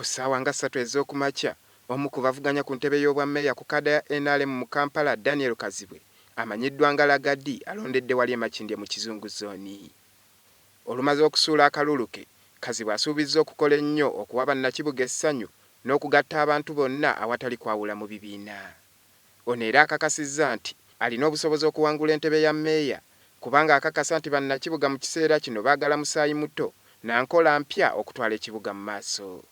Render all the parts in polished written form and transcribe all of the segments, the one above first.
Ku ssaawa nga ssatu ez'okumakya, omu ku bavuganya ku ntebe y'obwammeeya ku kaada ya nrm mu Kampala, Daniel Kazibwe amanyiddwa nga Laga Dee alondedde wali e Makindye mu Kizungu Zooni. Olumaze okusuula akalulu ke, Kazibwe asuubizza okukola ennyo okuwa bannakibuga essanyu n'okugatta abantu bonna awatali kwawula mu bibiina. Ono era akakasizza nti alina obusobozi okuwangula entebe ya mmeeya kubanga akakasa nti bannakibuga mu kiseera kino baagala musaayi muto na nkola mpya okutwala ekibuga mu maaso.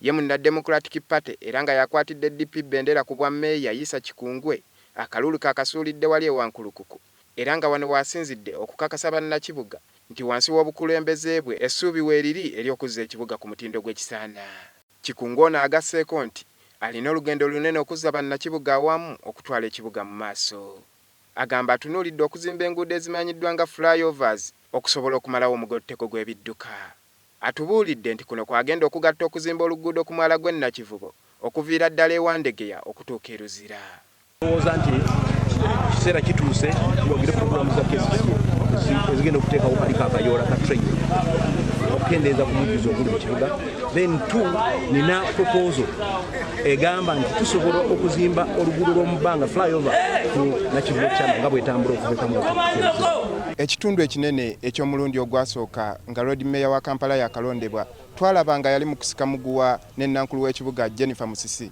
Ye munna Democratic Party era nga y'akwatidde DP bendera ku bwa mmeeya Isa Kikungwe akalulu ke akasuulidde wali e Wankulukuku era nga wano w'asinzidde okukakasa bannakibuga nti wansi w'obukulembeze bwe essuubi weeriri ery'okuzza ekibuga ku mutindo gwekisaana. Kikungwe ono agasseeko nti alina olugendo lunene okuzza bannakibuga awamu okutwala ekibuga mu maaso. Agamba atunuulidde okuzimba enguudo ezimanyiddwa nga flyovers okusobola okumalawo omugotteko gw'ebidduka. Atubuulidde nti kuno kw'agenda okugatta okuzimba oluguudo ku mwala gw'e Nakivubo okuviira ddala e Wandegeya okutuuka e Luzira. Ndowooza nti kiseera kituuse twogere puroguramu za KCCA ezigenda okuteekawo kaliko akayoola ka train okukendeeza ku mujjuzo oguli mu kibuga. Then two, nina proposal egamba nti tusobola okuzimba oluguudo lw'omu bbanga, flyover, ku Nakivubo Channel nga bwetambula okuva e Kamwokya. Ekitundu ekinene eky'omulundi ogwasooka nga Lord Mayor wa Kampala yakalondebwa twalaba nga yali mu kusika muguwa ne Nankulu w'ekibuga Jennifer Musisi.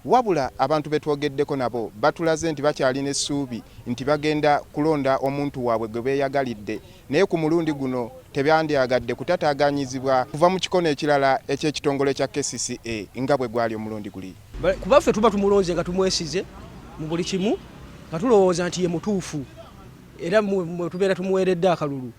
Wabula abantu be twogeddeko nabo batulaze nti bakyalina essuubi nti bagenda kulonda omuntu waabwe gwe beeyagalidde naye ku mulundi guno tebandyagadde kutataaganyizibwa kuva mu kikono ekirala eky'ekitongole kya KCCA nga bwe gwali omulundi guli. Kuba ffe tuba tumulonze nga tumwesize mu buli kimu, nga tulowooza nti ye mutuufu, era mwe tubeera tumuweeredde akalulu.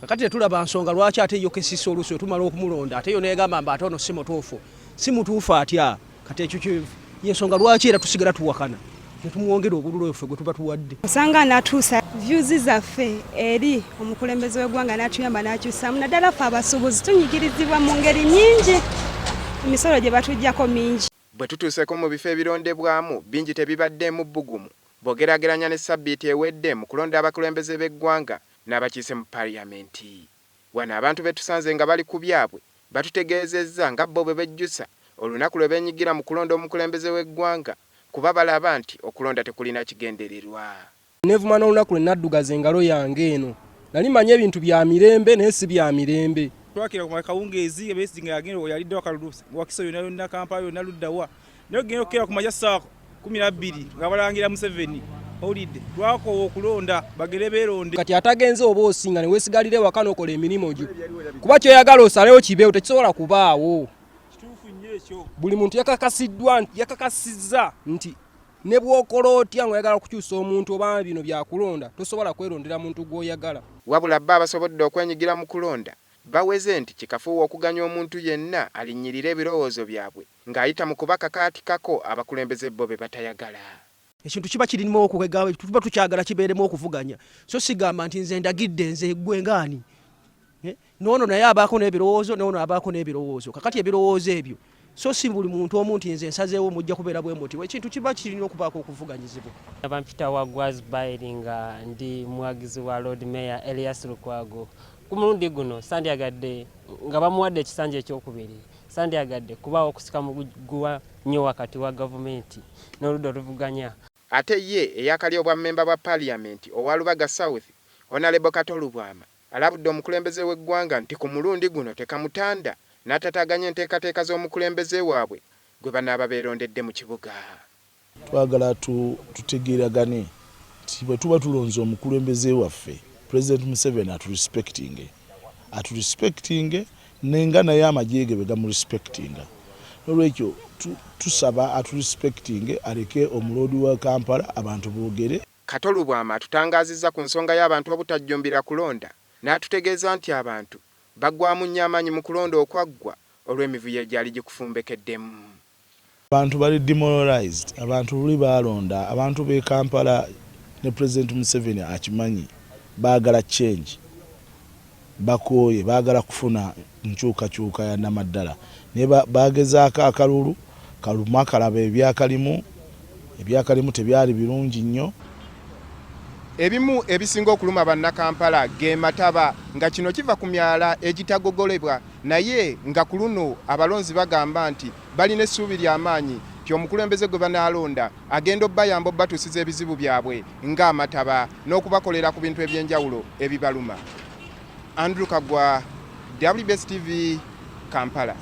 Kakati tetulaba nsonga lwaki ate yo KCCA oluusi wetumala okumulonda ate yo negamba mbu ate ono si mutuufu. Si mutuufu atya? Kati ekyo yensonga lwaki era tusigala tuwakana netumwongera obululu ffe gwe tuba tuwadde. Osanga natuusa views zaffe eri omukulembeze w'eggwanga n'atuyamba n'akyusaamu, naddala ffe abasuubuzi tunyigirizibwa mu ngeri nnyingi, emisolo gye batuggyako mingi. Bwe tutuuseeko mu bifo ebirondebwamu bingi tebibaddeemu bbugumu bw'ogeraageranya ne ssabbiiti ewedde mu kulonda abakulembeze b'eggwanga n'abakiise mu Parliament. Wano abantu be tusanze nga bali ku byabwe batutegeezezza nga bbo bwe bejjusa olunaku lwe beenyigira mu kulonda omukulembeze w'eggwanga kuba balaba nti okulonda tekulina kigendererwa. Nevuma n'olunaku lwe naddugaza engalo yange eno. Nali mmanyi ebintu bya mirembe naye si bya mirembe. Twakira ku kawungeezi, Besigye nga yagenda yaliddewo akalulu, Wakiso yonna yonna, Kampala yonna, luddawa, naye ogenda okukera ku makya ssaawa 12 nga balangira Museveni. Owulidde, twakoowa okulonda, bagere beeronde. Kati atagenze oba osinga ne weesigalira ewaka n'okola emirimu gyo, kuba ky'oyagala osalewo kibeewo tekisobola kubaawo. Buli muntu yakakasiddwa, yakakasizza nti ne bw'okola otya ng'oyagala kukyusa omuntu oba bino byakulonda, tosobola kwerondera muntu gw'oyagala. Wabula bbo abasobodde okwenyigira mu kulonda baweze nti kikafuuwe okuganya omuntu yenna alinnyirire ebirowoozo byabwe ng'ayita mu kubakakaatikako abakulembeze bbo be batayagala. Ekintu kiba kirimu okugamba tuba tukyagala kibeeremu okuvuganya, so sigamba nti nze ndagidde nze gwe ngaani. Noono naye abaako n'ebirowoozo, noono abaako n'ebirowoozo. Kakati ebirowoozo ebyo so si buli muntu omu nti nze nsazeewo mujja kubeera bwe muti. Ekintu kiba kirina okubaako okuvuganyizibwa. Bampita Wagwa Zubairi nga ndi muwagizi wa Lord Mayor Elias Lukwago. Ku mulundi guno sandyagadde nga bamuwadde ekisanja ekyokubiri, sandyagadde kubaawo okusika muguwa nnyo wakati wa gavumenti n'oludda oluvuganya. Ate ye eyakalya obwammemba bwa Parliament owa Lubaga South, Honalebo Kato Lubwama alabudde omukulembeze w'eggwanga nti ku mulundi guno tekamutanda n'atataaganya enteekateeka z'omukulembeze waabwe gwe banaaba beerondedde mu kibuga. Twagala tutegeeragane nti bwe tuba tulonze omukulembeze waffe, President Museveni aturespectinge, aturespectinge nenga naye amagye ge bwe gamurespectinga. Nolwekyo tusaba aturespectinge, aleke omuloodi wa Kampala abantu boogere. Kato Lubwama atutangaazizza ku nsonga y'abantu obutajjumbira kulonda n'atutegeeza nti abantu baggwaamu nnyo amaanyi mu kulonda okwaggwa olw'emivuyo egyali gikufumbekeddemu. Abantu bali demoralized, abantu luli baalonda, abantu b'e Kampala ne President Museveni akimanyi baagala change, bakooye, baagala kufuna nkyukakyuka ya namaddala naye bagezaako akalulu kaluma kalaba ebyakalimu, ebyakalimu tebyali birungi nnyo. Ebimu ebisinga okuluma Bannakampala ge mataba nga kino kiva ku myala egitagogolebwa. Naye nga ku luno abalonzi bagamba nti balina essuubi lya maanyi nti omukulembeze gwe banaalonda agenda obbayamba obbatuusiza ebizibu byabwe ng'amataba n'okubakolera ku bintu eby'enjawulo ebibaluma. Andrew Kagwa, WBS TV, Kampala.